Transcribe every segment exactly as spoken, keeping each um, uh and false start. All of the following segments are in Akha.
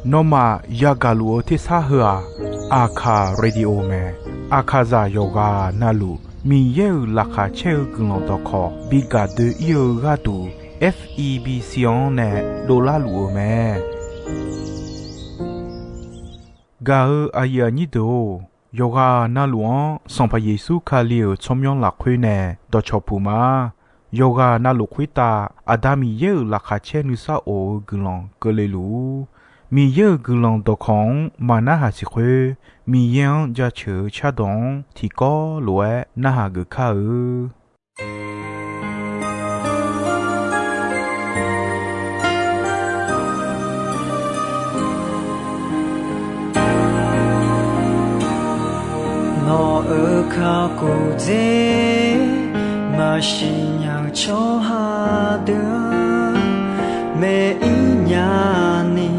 Nawmaf yagaq luf-eu tersar heu-aq, Aqkaq Radio mae. Aqkaqzaq yawqghaq navluf Miqyaer-euq laqkhaq caer-eu guiqlanq dawqkawq bi gaq doe-ir-eu gharduq, F E B C-anr nae dovlar luf-eu mae. Gaq-eu aqyuif aqnyir deuq-or, yawqghaq navluf-anr Sanqpaq Yeqsur Kali-euq tsawrmyanr lafkhoer nae dawqcawq puq ma. Yawqghaq navluf khoertav Aqda Miqyaer-euq laqkhaq caer nuisar of-eu guiqlanq keuvle luf-ur. Miqyaer-euq guiqlanq dawqkawq-anr maq narhaq siq khoer, Miqyaer-anr jaceuq-eu cardawq-anr tiqkawv lof-aer narhaq geuf kar-eu. Nawq-euq kakhof dzer maqsiq nya-eu tsawrhaq deuq-anr, maeq-ir nya ni,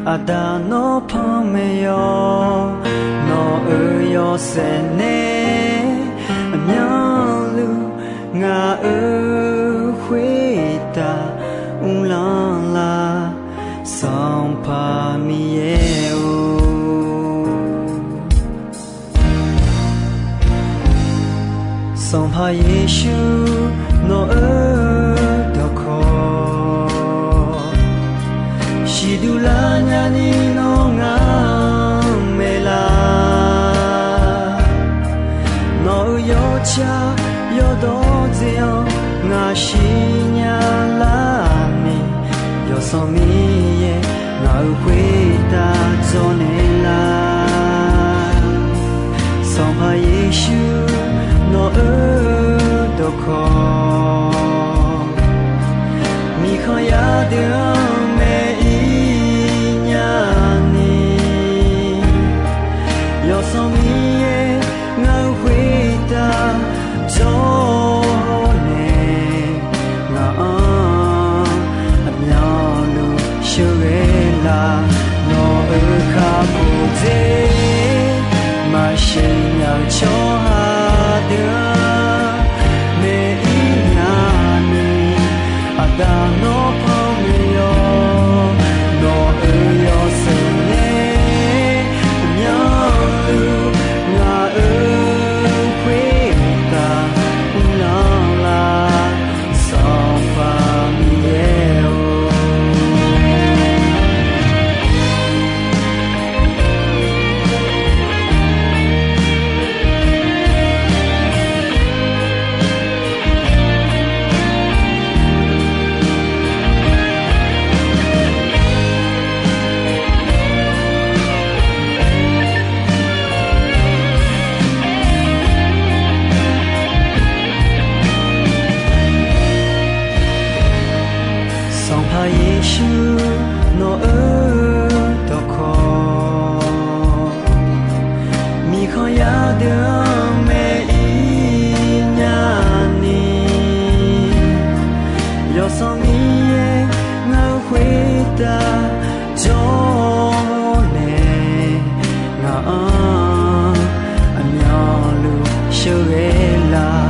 Aqda nawr panmaeq yawq. Nawq-euq yawshaef nae aqmyanluf ngaq-euq khoertav uvlanr lar, Sanqpaq Miqyaer-or. Sanqpaq Yeqsur nawq-euq dawqkawq siqduq lar nyani nawr ngar-anr maeqlar. Nawq-euq yawtsaq yawdawr dzae-anr ngaq siqnya lar ni, Yawsanr Miqyaer ngaq-euq khoertav dzawrnaeq lar. Sanqpaq Yeqsur nawq-euq dawqkawq, miqkhanq yar deuq-anr maeq-ir nya ni, Yawsanr Miqyaer ngaq-euq khoertav dzawrnaeq, ngaq-anr aqmyanluf sheuqghae lar. Nawq-euq kakhof dzer maqsiq nya-eu tsawrhaq deuq-anr maeq-ir nya ni, Aqda nawr panmaeq yawq. Nawq-euq yawshaef nae aqmyanluf ngaq-euq khoertav uvlanr lar, Sanqpaq Miqyaer-or. Sanqpaq Yeqsur nawq-euq dawqkawq, miqkhanq yar deuq-anr maeq-ir nya ni, Yawsanr Miqyaer ngaq-euq khoertav dzawrnaeq, ngaq-anr aqmyanluf sheuqghae lar.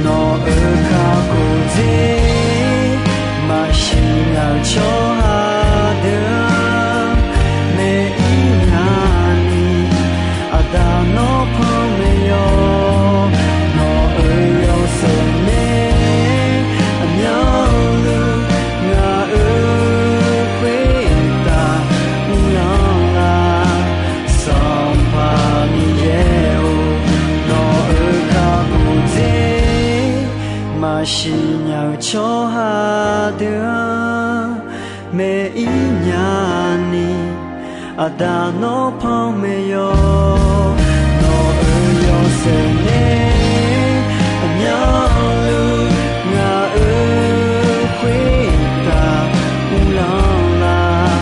Nawq-euq kakhof dzer maqsiq nya-eu tsawrhaq deuq-anr maeq-ir nya ni, Aqda nawr panmaeq yawq. Nawq-euq yawshaef nae aqmyanluf ngaq-euq khoertav uvlanr lar, Sanqpaq Miqyaer-or. Nawq-euq kakhof dzer maqsiq nya-eu tsawrhaq deuq-anr maeq-ir nya ni, Aqda nawr panmaeq yawq. Nawq-euq yawshaef nae aqmyanluf ngaq-euq khoertav uvlanr lar,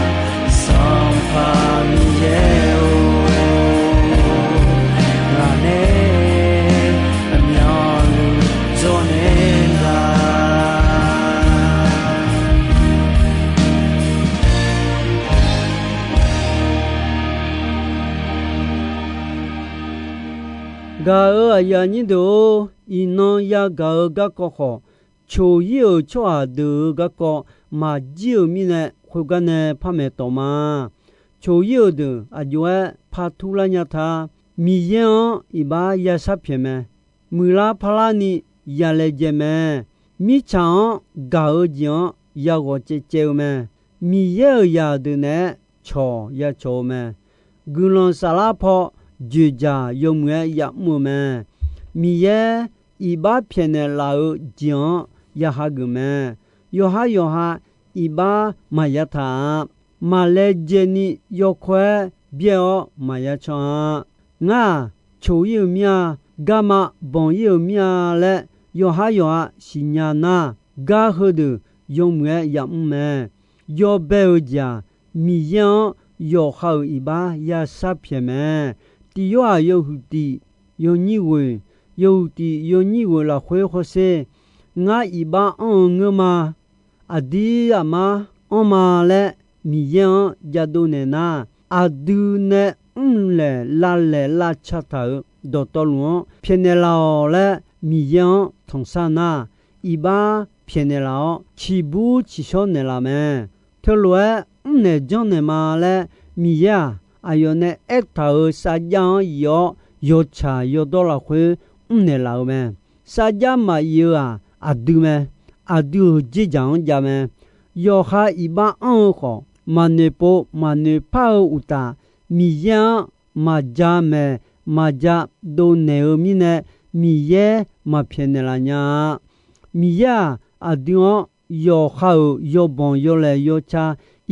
Sanqpaq Miqyaer-or. Ngaq nae aqmyanluf dzawrnaeq lar. Gaq-euq aqyuif aqnyir deuq-or, iqnan yagaq-eu garkawv khawf, coq-ir-euq tsawrhaq deuq-euq garkawv maqjir-euq mirnae, khoergar nae par maeqtawq ma. Coq-ir-euq deuq aqjox-aer par turlar nya ta. Miqyaer-anr iqbax ya sharpyaeq mae. Muiqlar parlarni ya laejae mae. Mirtsaq-anr gaq-eu jeq-anr ya ghawq caevcaev-eu mae. Miqyaer-euq zaqdeuq naeq-aer cawq ya cawq-eu mae. Guiqlanq saflar paw dzoeqdzaq yawmuiq-aer yamr-eu mae. Miqyaer iqbax pyaeqnaeq laf-eu jeq-anr ya hageuf mae. Yawqhar yawqha iqbax maqya taq-a. Maqlaejae ni yawkawr-aer byaer-awr maqya can-a. Ngar-aq, coq-ir-euq mir-a, garma banq-ir-euq mir-a laer yawqhar yawqha siqnya nar, gar heudeuq yawmuiq-aer yamr mae. Yawbae-euq jeq-aq, Miqyaer-anr yawqha-euq iqbax ya sharpyaeq mae. Tiq Yorhaq yawhuiq tiq yawnyir ghoeq, yawhuiq tiq yawnyir ghoeq lafkhoer hawsher, ngar iqbax anr-eu ngeur ma. Aqdir aqmar anr ma laer Miqyaer-anr jadov naeq nar, aqdui nae mrlaeq lavlaeq lavca taq-euq dawqtawvluf-anr pyaeqnaeq laf-awq laer Miqyaer-anr tanqsar nar, iqbax pyaeqnaeq laf-awr ciqbur ciqshawr naeqlaf mae. Teulof-aer mrnaeq janrnaeq ma laer Miqyaer-aq, aqyawf nae aertaq-euq sarjax-anr yif-awr yawtsaq yawdawr lafkhoer mrnaeq laf-eu mae. Sarjax maqyif-eu-aq, aqdui mae. Aqdui-euq dzerdzaq-anr jav mae. Yawqha iqbax anr-eu khawf, maqnoeq pov maqnoeq par-eu uqtaf, Miqyaer-anr maqja maeq maqja dovnaeq-eu mirnae, Miqyaer maqpyaeqnaeq laf nya-a. Miqyaer-aq, aqdui-anr yawqha-euq yawbanq yawlaeq yawca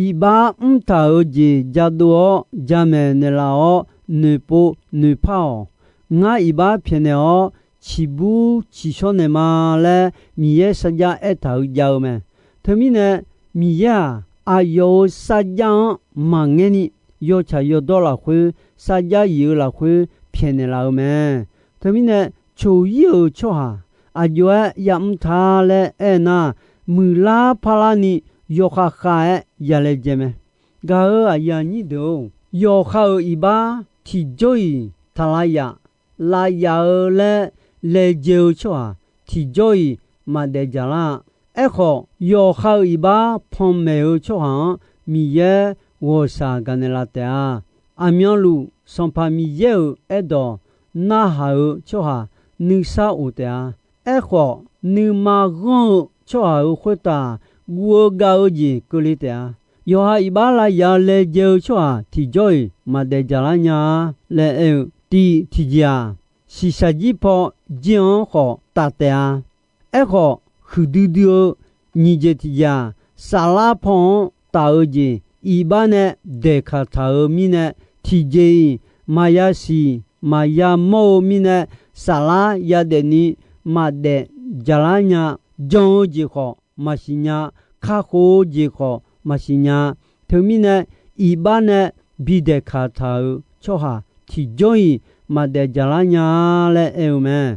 iqbax mrtaq-euq jeq jadov-awr jamaeq naeqlaf-awr noeqpov noeqpar-awq. Ngar iqbax pyaeqnaeq-awr ciqbur ciqshawr naeq ma laer Miqyaer sarjax aertaq-eu jav-eu mae. Teumirnae, Miqyaer-aq, aqyawf-euq sarjax-anr maqngaer ni, yawtsaq yawdawr lafkhoer, sarjax yif-eu lafkhoer pyaeqnaeq laf-eu mae. Teumirnae, coq-ir-euq tsawrhaq aqjox-aer yamr ta laer aernar, muiqlar parlarni yawkhav khav-aer yalaejae mae. Gaq-euq aqyuif aqnyir deuq-or, yawqha-euq iqbax tiqjawr-iq taq lav yaf, lav yaf-eu laer laejae-eu tsawrhaq tiqjawr-iq maqdaef dzaqlar-a. Aerkhawf, yawqha-euq iqbax panmaeq-eu tsawrhaq-anr Miqyaer ghawqshaq gaqnaeq laf taef-a. Aqmyanluf Sanqpaq Miqyaer-euq aerdawq narhaq-eu tsawrhaq nuisar of taef-a. Aerkhawf, nuima ghanr-eu tsawrhaq-euq khoertav guv-eu gav-eu jeq keuvle taef-a. Yawqha iqbax lav yaf-eu laejae-eu tsawrhaq tiqjawr-iq maqdaef dzaqlar nya-a laer aer-eu, tiq tiqjeq-aq, shiqshaq jir paw jir-anr khawf taf taef-a. Aerkhawf, huiqdui dui-eu nyiq jeq tiqjeq-aq, saflar paw-anr taf-eu jeq iqbax nae daeqkaq taq-euq mirnae, tiqjeq-iq maqya siq maqya mawr-eu mirnae, saflar yadaef ni maqdaef dzaqlar nya. Jan-eu jeq khawf maqsiq nya, kakhof-eu jeq khawf maqsiq nya. Teumirnae, iqbax nae bidaeqkaq taq-euq tsawrhaq tiqjawr-iq maqdaef dzaqlar nya-a laer aer-eu mae.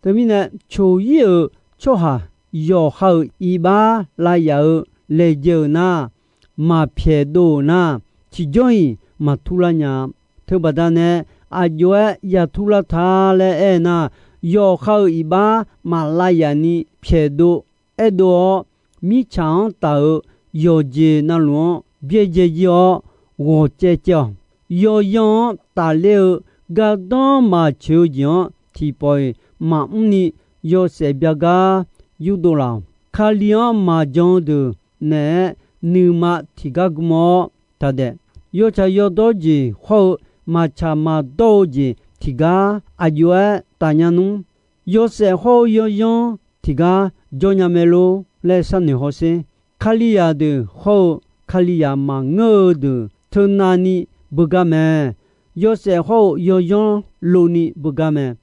Teumirnae, coq-ir-euq tsawrhaq yawqha-euq iqbax lav yaf-eu laejae-euq nar, maqpyaeq dov-euq nar, tiqjawr-iq maqturlar nya-a. Teubaqda nae aqjox-aer yaturlar ta laer aer nar, yawqha-euq iqbax maqlav yaf ni pyaeqdov aerdov-awr, mirtsaq-anr taf-euq yawqjeq navluf-anr byaerdzae jir-awr ghawqcaev caev-awq. Yawzanr-anr tafler-eu gardanr maqtsoeq-eu jeq-anr tiqpawf-iq maqmr ni yawshaef byagar yurdov laf-awq. Kali-anr maqjan-eu deuq naeq-aer nuima tiqgar gm-awr taqdaef. Yawtsaq yawdawr jeq hawr-eu maqtsaq maqdawr-eu jeq tiqgar aqjox-aer tafnya nmr. Yawshaef hawr-eu yawzanr tiqgar jawr nya mae lor laer sharnoeq hawsher. Kalizaq deuq hawr-eu Kalizaq maqngeur-eu deuq teunav ni beugar mae. Yawshaef hawr-eu yawzanr lov ni beugar mae.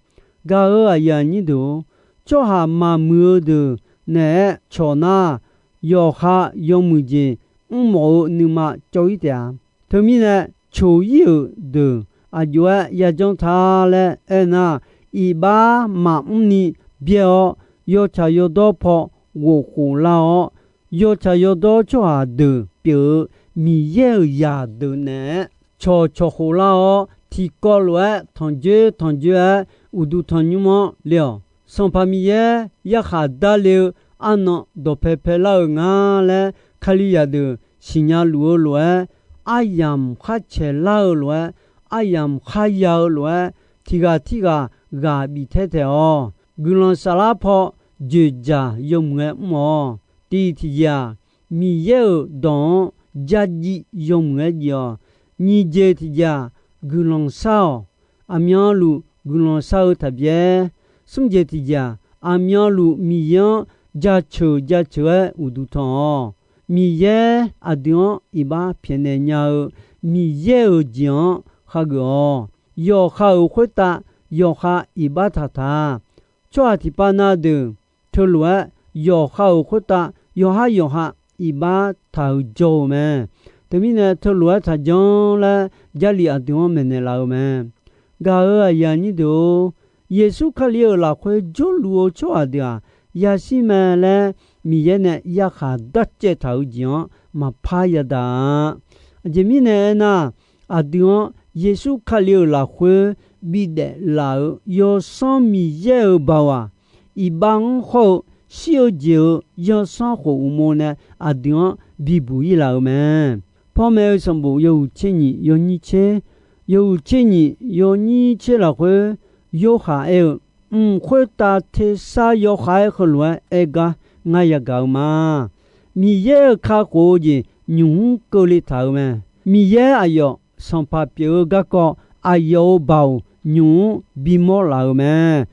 Gaq-euq aqyuif aqnyir deuq-or, tsawrhaq maqmuiq-eu deuq naeq-aer cawq nar, yawqha yawmuiq jeq mrmawf-eu nuima cawv-ir taef-a. Teumirnae, coq-ir-euq deuq aqjox-aer yajanr ta laer aernar, iqbax maqmr ni byaer-awr, yawtsaq yawdawr paw ghofkhof lar-awr, yawtsaq yawdawr tsawrhaq deuq pyeuf-eu Miqyaer-euq zaqdeuq naeq-aer cawqcawq khof lar-awr, tiqkawv lof-aer tanqjoer tanqjoer-aer uqduq tanqnymr-anr le-awq. Sanqpaq Miqyaer yarkhaq darle-eu arnan dawqpae paelar-eu nga laer, Kalizaq deuq siqnya luf-eu lof-aer, aryamq khar caeqlar-eu lof-aer, aryamq khar ya-eu lof-aer, tiq ghaq tirghaq ghaq bif taer taeq-awq. Guiqlanq saflar paw joeqdzaq yawmuiq-aer mr-awq. Tiq tiqjeq-aq, Miqyaer-euq dawq-anr jarjiv yawmuiq-aer jiv-awq. Nyiq jeq tiqjeq-aq, guiqlanq shar-awq. Aqmyanluf guiqlanq shar-eu taqbyaer. Smr jeq tiqjeq-aq, aqmyanluf Miqyaer-anr jaceuq jaceuq-aer uqduq tanq-awq. Miqyaer aqdui-anr iqbax pyaeqnaeq nya-eu Miqyaer-euq jeq-anr khageuf-awq. Yawqha-euq khoertav yawqha iqbax taqtaq-a. Tsawrhaq tiqpav na deuq teulof-aer yawqha-euq khoertav yawqhar yawqha iqbax taq-euq jawr-eu mae. Teumirnae teulof-aer taqjanr laer Jarlif aqdui-anr maeqnaeq laf-eu mae. Gaq-euq aqyuif aqnyir deuq-or, Yeqsur Kali-euq lafkhoer jawrluf-eu tsawrhaq deuq-aq, yashir mae laer Miqyaer nae yarkhaq darcaev taq-euq jeq-anr maqpar yadaq-a. Aqjeq mirnae aernar, aqdui-anr Yeqsur Kali-euq lafkhoer bidaef laf-euq Yawsanr Miqyaer-euq baoq-aq, iqbax-anr hawr-eu shir-eu jeq-euq yawsanr khof uqmov nae aqdui-anr bibuq ir laf-euq mae. Pawmaeq-eu sanqbof yawhuiq tser nyiq yawnyir tser, yawhuiq tser nyiq yawnyir tser lafkhoer Yorhaq aer-eu, Mq khoertav tersar yawkhav-aer heulof-aer aer gar ngar yagaq-eu ma. Miqyaer-euq kakhof-eu jeq nymq-mr keuvle taq-euq mae. Miqyaer aqyawf sanqpaq pyeuf-eu garkawv aqyawf-euq baoq nymq-mr bimawr laf-euq mae.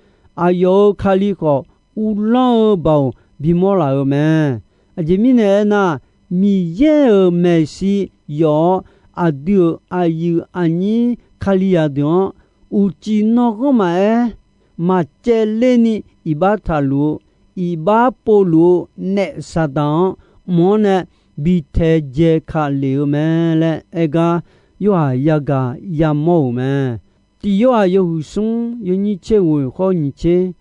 Aqyawf-euq Kali khawf, uvlanr-eu baoq bimawr laf-euq mae. Aqjeq mirnae aernar, Miqyaer-euq maeqshi yawf-awr, aqdui-euq aqyuif aqnyir Kalizaq deuq-anr uqcif nanrghanr maqaer, maqcaevler ni iqbax taqluf-eu, iqbax povluf-eu naef Saqdaq-anr mq-anr nae bi taedzae ka lef-eu mae laer aer gar, Yorhaq yagaq yamawr-euq mae. Tiq Yorhaq yawhuiq smr yawnyir tser ghoeq khawr nyiq tser,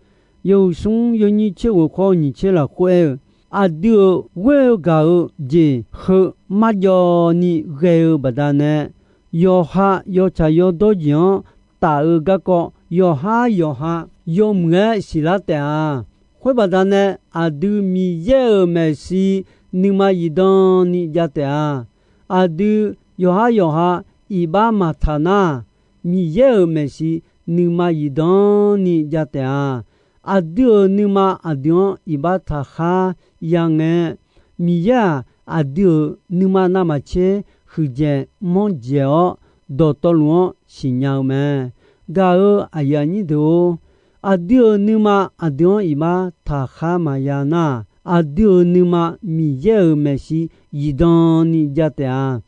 yawhuiq smr yawnyir tser ghoeq khawr nyiq tser lafkhoer aer-eu, aqdui-euq ghoer-eu gaq-eu jeq heu marjawv ni ghae-eu baqdanae, yawqha yawtsaq yawdawr jeq-anr taf-eu garkawv yawqhar yawqha yawmuiq-aer siqlar taef-a. Khoer baqdanae, aqdui Miqyaer-euq maeqshi nuima zifdan ni jav taef-a. Aqdui yawqhar yawqha iqbax maqtaq nar, Miqyaer-euq maeqshi nuima zifdan ni jav taef-a. Aqdui-euq nuima aqdui-anr iqbax taqkhar ya ngae, Miqyaer-aq, aqdui-euq nuima navmaqtser huiqdzaeq manrdzaeq-awr, dawqtawvluf-anr siqnya-eu mae. Gaq-euq aqyuif aqnyir deuq-or, aqdui-euq nuima aqdui-anr iqbax taqkhar maqya nar, aqdui-euq nuima Miqyaer-euq maeqshi zifdan ni jav taef-a.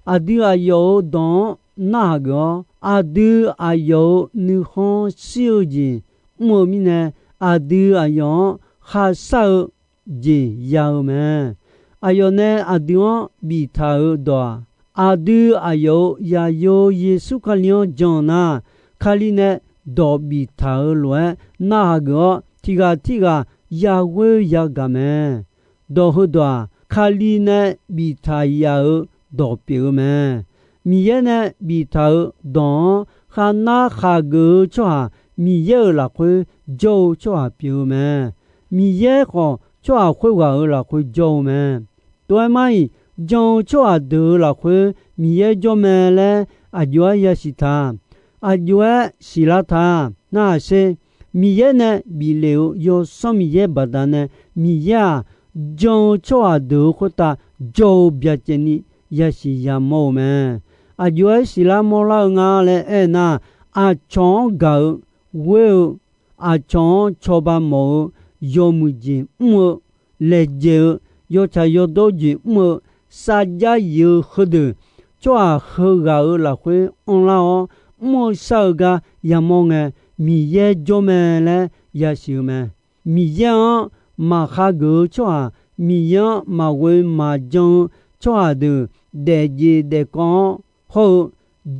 Aqdui aqyawf-euq dawq-anr narhaq geuf-awr, aqdui aqyawf-euq nuikhanr shir-eu jeq mr-eu mirnae, aqdui aqyawf-anr kharshar-eu jeq ya-eu mae. Aqyawf nae aqdui-anr biftaq-euq dawq-aq, aqdui aqyawf-euq zaqyo Yeqsur Kali-anr jan nar, Kali nae dawq biftaq-euq lof-aer narhaq geuf-awr, tiq ghaq tirghaq yaghoer yagaq mae. Dawq heudawq-aq, Kali nae biftaq yaf-euq dawq pyeuf-eu mae. Miqyaer nae biftaq-euq dawq-anr kharnar khaqgeuf-eu tsawrhaq, Miqyaer-euq lafkhoer jawr-eu tsawrhaq pyeuf-eu mae. Miqyaer khawf, tsawrhaq khoerghaq-euq lafkhoer jawr-eu mae. Tov-aer mar-iq, jan-eu tsawrhaq deuq-euq lafkhoer Miqyaer jawr mae laer aqjox-aer yasiq taq. Aqjox-aer siqlar taq. Narhaq sher. Miqyaer nae bif lef-euq Yawsanr Miqyaer baqdanae, Miqyaer-aq, jan-eu tsawrhaq deuq-euq khoertav jawr-eu byacaevni yasiq yamawr-eu mae. Aqjox-aer siqlar mawrlar-eu nga laer aernar, aqcawq-anr gaq-eu, ghoer-eu, aqcawq-anr cawba mawf-eu, yawmuiq jeq mr-eu, laejae-eu, yawtsaq yawdawr jeq mr-eu, sarjax yif-eu heudeuq, tsawrhaq heughaq-euq lafkhoer anrlar-awr, mr-eu shar-eu gar yamawr ngae, Miqyaer jawr mae laer yasiq-eu mae. Miqyaer-anr maqkhar geuf-eu tsawrhaq, Miqyaer-anr maqghoe maqjan-eu tsawrhaq deuq daefjeq daefkawv-anr hawr-eu,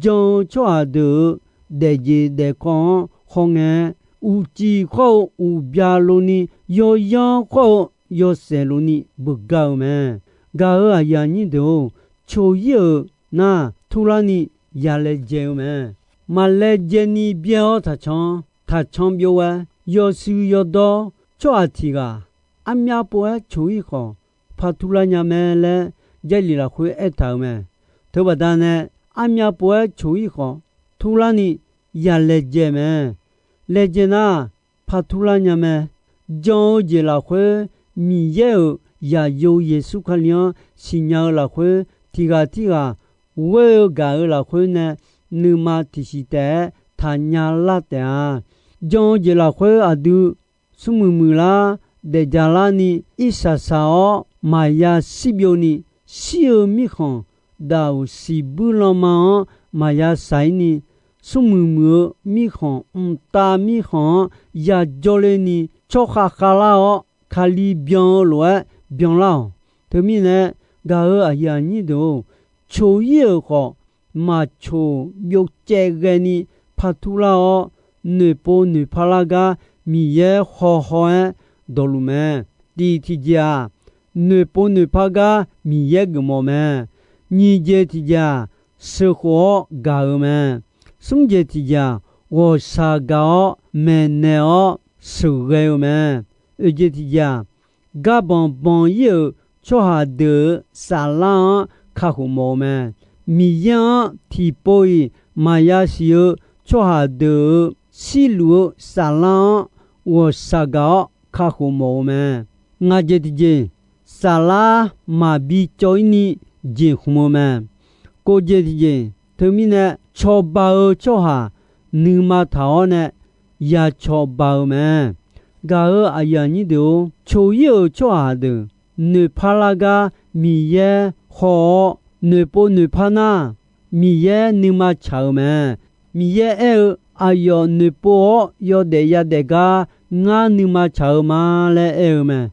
jan-eu tsawrhaq deuq-euq daefjeq daefkawv-anr hawngae, uqcif khawr-eu uqbya lov ni, yawyanr khawr-eu yawshaef lov ni beugar-eu mae. Gaq-euq aqyuif aqnyir deuq-or, coq-ir-euq nar turlarni ya laejae-eu mae. Maq laejae ni byaer-awr taqcan, taqcan byov-aer yawshuif yawdawr tsawrhaq tiq ghaq armyav pov-aer coq-ir khawf, par turlar nya mae laer, Jarlif lafkhoer aertaq-euq mae. Teubaqda nae, armyav pov-aer coq-ir khawf, turlarni ya laejae mae. Laejae nar, par turlar nya mae. Jan-eu jeq lafkhoer, Miqyaer-euq zaqyo Yeqsur Kali-anr siqnya-eu lafkhoer, tiq ghaq tirghaq ghoer-eu gaq-euq lafkhoer nae, nuima tiqsiq taef-aer taqnya lar taef-a. Jan-eu jeq lafkhoer aqdui smrmuiq muiqlar, daefja larni irsaq saq-awr maqya shirbyovni, shir-eu mirkhanq daq-uq siqbuir lanma-anr maqya shaq-ir ni, smrmuiq muiq-eu mirkhanq, mqtav mirkhanq-anr yajawr ler ni, tsawrkhav khavlar-awr, Kali byan-eu lof-aer byanlar-awq. Teumirnae, gaq-euq aqyuif aqnyir deuq-or, coq-ir-euq khawf, maqcoq byovcaev ghaeni par turlar-awr, noeqpov noeqpar lar gar Miqyaer haw haw-aer dawqluf mae. Tiq tiqjeq-aq, noeqpov noeqpar gar Miqyaer geufmawf mae. Nyiq jeq tiqjeq-aq, sheuqkhof-awr gaq-euq mae. Smr jeq tiqjeq-aq, ghawqshaq gaq-awr maeqnaeq-awr sheuqghae-eu mae. Oeq jeq tiqjeq-aq, garbanq banq-ir-euq tsawrhaq deuq-euq saflar-anr kakhof mawf-eu mae. Miqyaer-anr tiqpov-iq maqya siq-eu tsawrhaq deuq-euq shirluf-eu saflar-anr ghawqshaq gaq-awr kakhof mawf-eu mae. Ngaq jeq tiqjeq, saflar maqbi cawv-ir ni jeqkhmq-eu mae. Kov jeq tiqjeq, teumirnae cawba-eu tsawrhaq nuima taq-awr nae ya cawba-eu mae. Gaq-euq aqyuif aqnyir deuq-or, coq-ir-euq tsawrhaq deuq noeqpar lar gar Miqyaer haw-awr, noeqpov noeqpar nar, Miqyaer nuima tsaq-eu mae. Miqyaer aer-eu, aqyawf noeqpov-awr yawdaef yadaef gar ngar nuima tsaq-eu ma laer aer-eu mae.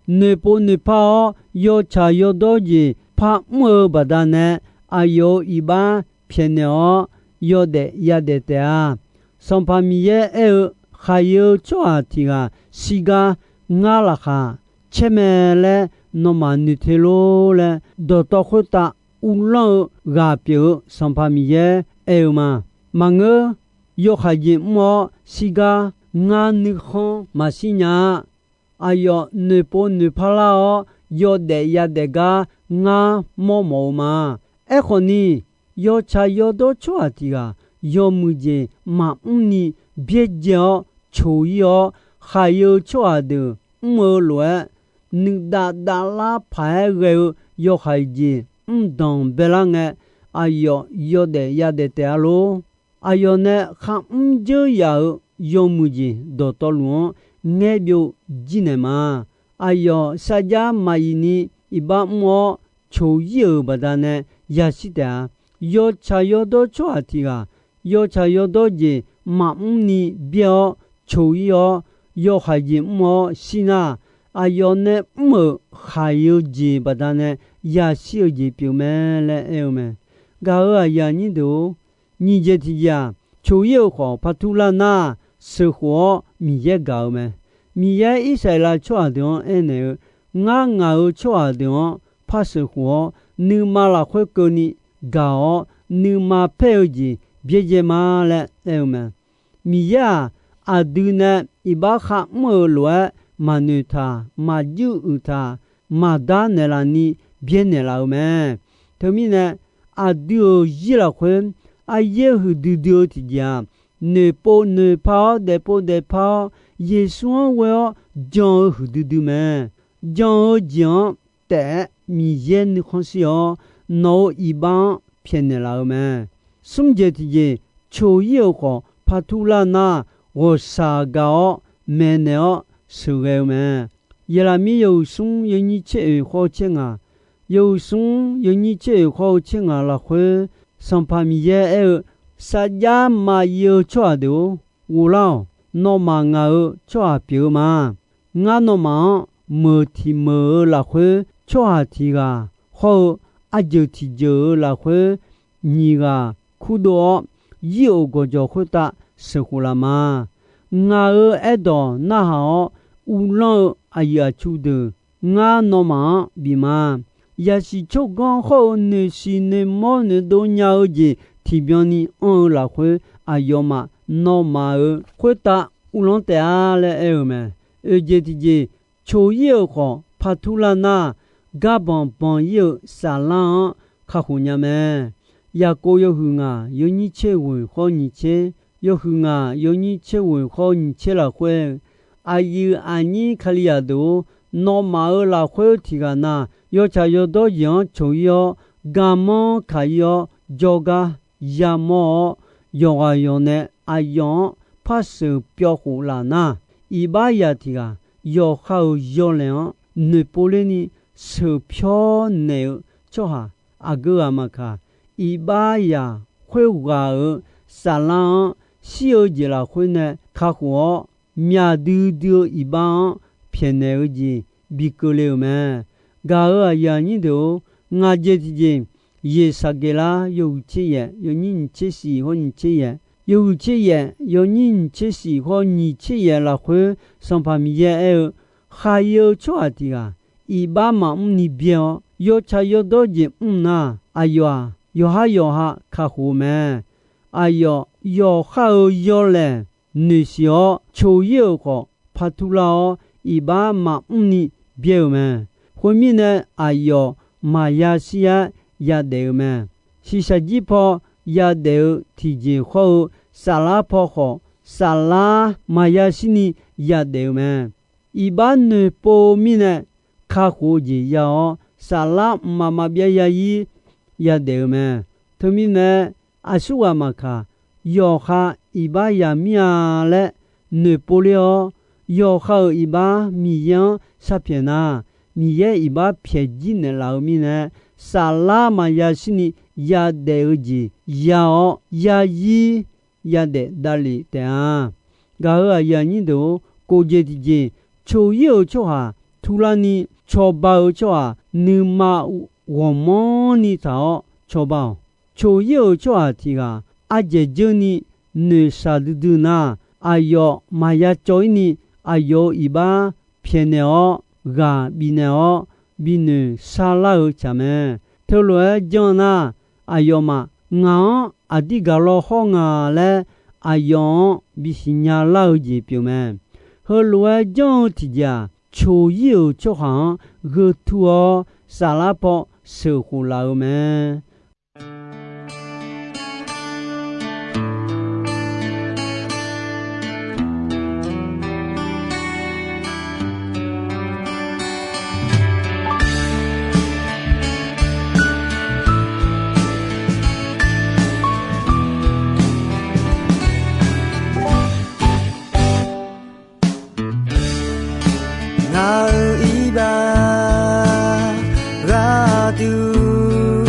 Noeqpov noeqpar-awr yawtsaq yawdawr jeq par mr-eu baqdanae, aqyawf-euq iqbax pyaeqnaeq-awr yawdaef yadaef taef-a. Sanqpaq Miqyaer aer-eu, khaqyae-eu tsawrhaq tiq ghaq shirgar ngar laqkhaq caer mae laer nawmaf noeq te lor laer, dawqtawv khoertav uvlanr-eu ghaq pyeuf-eu Sanqpaq Miqyaer aer-eu ma. Maqngeur, yawhaiq jeq mr-awr shirgar ngar nuikhanr maqshir nya-a. Aqyawf noeqpov noeqpar lar-awr yawdaef yadaef gar ngar mawrmawf-eu ma. Aerkhawf ni, yawtsaq yawdawr tsawrhaq tiq ghaq yawmuiq jeq maqmr ni byaerdzae-awr coq-ir-awr, khaqyae-eu tsawrhaq deuq mr-eu lof-aer, nuidav davlar paq-aer ghae-eu yawhaiq jeq mrdanq baelar ngae, aqyawf yawdaef yadaef taef-a lor. Aqyawf nae kharmr dzeur yaf-euq yawmuiq jeq dawqtawvluf-anr ngaer byov jir naeq ma. Aqyawf sarjax maqyif ni iqbax mr-awr coq-ir-euq baqdanae yashir taef-a. Yawtsaq yawdawr tsawrhaq tiq ghaq yawtsaq yawdawr jeq maqmr ni byaer-awr coq-ir-awr, yawhaiq jeq mr-awr shir nar, aqyawf nae mr-euq khaqyae-eu jeq baqdanae yashir-eu jeq pyeuf mae laer aer-eu mae. Gaq-euq aqyuif aqnyir deuq-or, nyiq jeq tiqjeq-aq, coq-ir-euq khawf par turlar nar, sheuqkhof-awr Miqyaer gaq-eu mae. Miqyaer Irsaqleqlav tsawrhaq deuq-anr aernaeq-eu, Ngar ngaq-euq tsawrhaq deuq-anr par sheuqkhof-awr, nuima lafkhoer keuvni gaq-awr, nuima paer-eu jeq byaerdzae ma laer aer-eu mae. Miqyaer-aq, aqdui nae iqbax kharmr-eu lof-aer maqnoeq taq, maqjuir uiq taq, maqdar naeqlaf ni byaernaeq laf-eu mae. Teumirnae, aqdui-euq zir lafkhoer aryaer huiqdui dui-eu tiqjeq-aq, noeqpov noeqpar-awr daefpov daefpar-awr, Yeqsur-anr ghoe-awr jan-eu huiqdui dui mae. Jan-eu jeq-anr taef-aer Miqyaer nuikhanr shir-awr, nawq-euq iqbax-anr pyaeqnaeq laf-eu mae. Smr jeq tiqjeq, coq-ir-euq khawf par turlar nar, ghawqshaq gaq-awr maeqnaeq-awr sheuqghae-eu mae. Yeqlaqmir yawhuiq smr yawnyir tser oeq khawr-eu tser ngaq, yawhuiq smr yawnyir tser oeq khawr-eu tser ngaq lafkhoer, Sanqpaq Miqyaer aer-eu, Sarjax maqyif-eu tsawrhaq deuq-or, ghoflar-awq. Nawmaf ngaq-euq tsawrhaq pyeuf-eu ma. Ngar nawmaf-anr meuq tiq meuq-eu lafkhoer tsawrhaq tiq ghaq hawr-eu, arjeuq tiqjeuq-eu lafkhoer nyiq ghaq kurdov-awr, yir-euq gawqjawq khoertav sheuqkhof laf ma. Ngaq-euq aerdawq narhaq-awr uvlanr-eu aqyuif aqtsu deuq, ngar nawmaf-anr bif ma. Yasiq tsawrganr hawr-eu noeqsiq noeqmawr noeqdov nya-eu jeq tiqbyan ni anr-eu lafkhoer, aqyawfmaf nawmaf-euq khoertav uvlanr taef-a laer aer-eu mae. Oeq jeq tiqjeq, coq-ir-euq khawf par turlar nar, garbanq banq-ir-eu saflar-anr kakhof nya mae. Yaqkov yawhuiq ngaq yawnyir tser ghoeq khawr nyiq tser, yawhuiq ngaq yawnyir tser ghoeq khawr nyiq tser lafkhoer, aqyuif aqnyir Kalizaq deuq-or, nawmaf-euq lafkhoer tiq ghaq na, yawtsaq yawdawr jeq-anr coq-ir-awr, garmanr kaq-ir-awr, jawrgar yamawr-awr, yawqghaq yawqnae aqyawf-anr par sheuq pyawv khof laf nar, iqbax zaq tiq ghaq yawqha-euq yawlaeq-anr noeqpov lerni sheuq pyawr naeq-eu tsawrhaq aqgeu ghaq maqkaq, iqbax zaq khoerghaq-euq saflar-anr shir-eu jeq lafkhoer nae kakhof-awr, myaq duidui-eu iqbax-anr pyaeqnaeq-eu jeq bi keuvle-euq mae. Gaq-euq aqyuif aqnyir deuq-or, ngaq jeq tiqjeq, Yeqsaqgeqlar yawhuiq tser yaef yawnyir nyiq tser shif hawr nyiq tser yaef, yawhuiq tser yaef yawnyir nyiq tser shif hawr nyiq tser yaef lafkhoer Sanqpaq Miqyaer aer-eu, khaq-ir-eu tsawrhaq tiq ghaq iqbax maqmr ni byaer-awr, yawtsaq yawdawr jeq mr nar, aqyawf-aq, yawqhar yawqha kakhof-eu mae. Aqyawf, yawqha-euq yawlaeq noeqsiq-awr, coq-ir-euq khawf par turlar-awr, iqbax maqmr ni byaer-euq mae. Khoermirnae, aqyawf maqya shir-aer yadaef-eu mae. Shiqshaq jir paw yadaef-eu tiqjeq hawr-eu, saflar paw khawf, saflar maqya shirni yadaef-eu mae. Iqbax noeqpov-eu mirnae, kakhof-eu jeq ya-awr, saflar mqmaq maqbyav ya-ir yadaef-eu mae. Teumirnae, aqsurghaq maqkaq, yawqha iqbax yamir-a laer noeqpov ler-awr, yawqha-euq iqbax Miqyaer-anr sharpyaeq nar, Miqyaer iqbax pyaeq jir naeqlaf-eu mirnae, saflar maqya shirni yadaef-eu jeq ya-awr, ya-ir yadaef davlef taef-a. Gaq-euq aqyuif aqnyir deuq-or, kof jeq tiqjeq, coq-ir-euq tsawrhaq turlarni cawba-eu tsawrhaq nuima ghawqmanrni taq-awr cawba-awq. Coq-ir-euq tsawrhaq tiq ghaq ardzaeq dzeur ni noeqshaq duidui nar, aqyawf maqya cawv-ir ni, aqyawf-euq iqbax pyaeqnaeq-awr, ghaq bifnaeq-awr, binoeq sharlar-eu tsaq mae. Teulof-aer janr-eu nar, aqyawfmaf ngaq-anr aqdir gaq law hawr nga laer, aqyawf-anr bisiqnya lar-eu jeq pyeuf mae. Heulof-aer janr-eu tiqjeq-aq, coq-ir-euq tsawrhaq-anr gheu tur-awr, saflar paw sheuqkhof laf-eu mae. Ngaq-euq iqbax gharduq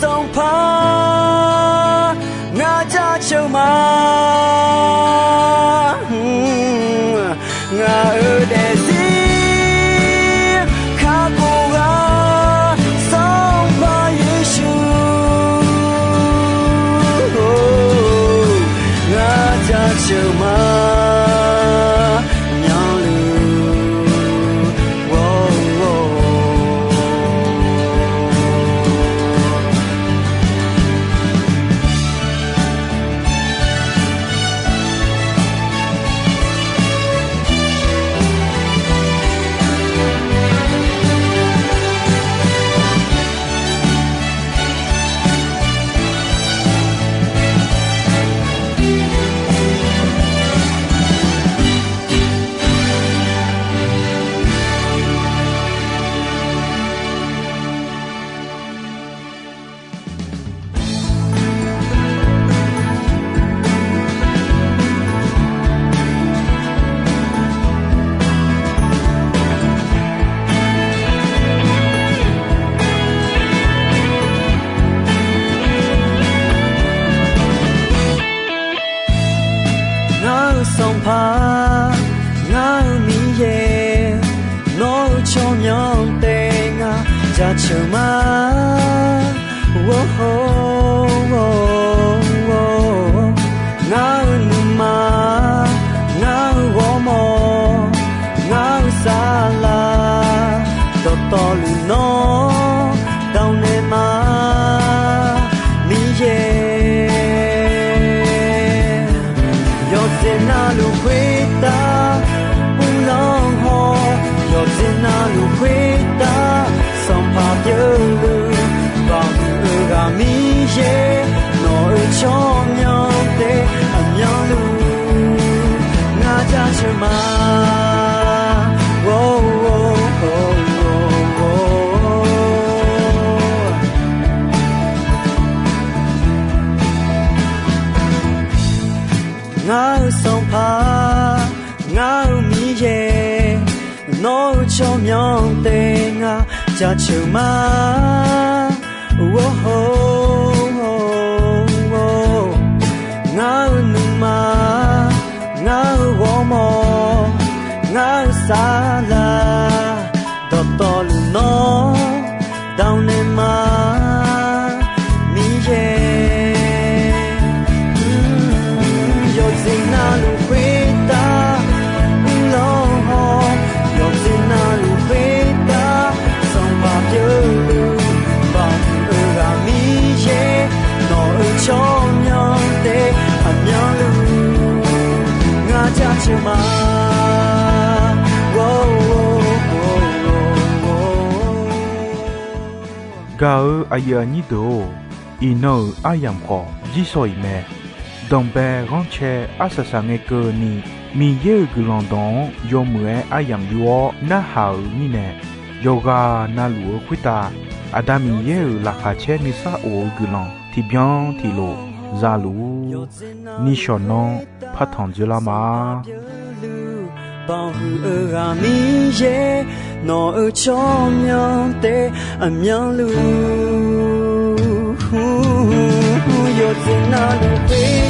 Sanqpaq, ngar jaceuq ma. Ngaq-euq daefzir kakhof ghaq Sanqpaq Yeqsur, ngar jaceuq ma. Myanluf Ngar-eu Sanqpaq, ngar-eu Miqyaer, nawr-eu tsawrmyanr taef ngar jaceuq ma. Ngar-eu nuima, ngar-eu ghawrmawr, ngar-eu saflar, dawqtawvluf nawr dawq naeq ma. Miqyaer, yawqjeq navluf khoertav uvlanr haw, yawqjeq navluf khoertav Sanqpaq pyeufluf baqhuiq-eu ghaq Miqyaer, nawq-euq tsawrmyanr taef aqmyanluf ngar jaceuq ma. Ngar-eu Sanqpaq, ngar-eu Miqyaer, nawr-eu tsawrmyanr taef ngar jaceuq ma. Ngar-eu nuima, ngar-eu ghawrmawr, ngar-eu saflar, dawqtawvluf nawr dawq naeq ma. Miqyaer, yawqjeq navluf khoertav uvlanr haw, yawqjeq navluf khoertav Sanqpaq pyeufluf baqhuiq-eu ghaq Miqyaer, nawq-euq tsawrmyanr taef aqmyanluf ngar jaceuq ma. Gaq-eu aqyuif aqnyir deuq-or, iqnan-euq aryamq khawf jirshaw-iq mae. Danqbae ghanrcae arsaq saqngae keuvni, Miqyaer-euq guiqlanq dawq-anr yawmuiq-aer aryamq yur-awr narhaq-euq mirnae, yawqghaq navluf-eu khoertav Aqda Miqyaer-euq laqkhaq caer nuisar of-eu guiqlanq tiqbyan tiqlof za luf-ur. Nishawq nanr partanq dzoerlar ma. Baqhuiq-eu ghaq Miqyaer, nawq-euq tsawrmyanr taef aqmyanluf, yawqjeq navluf khoer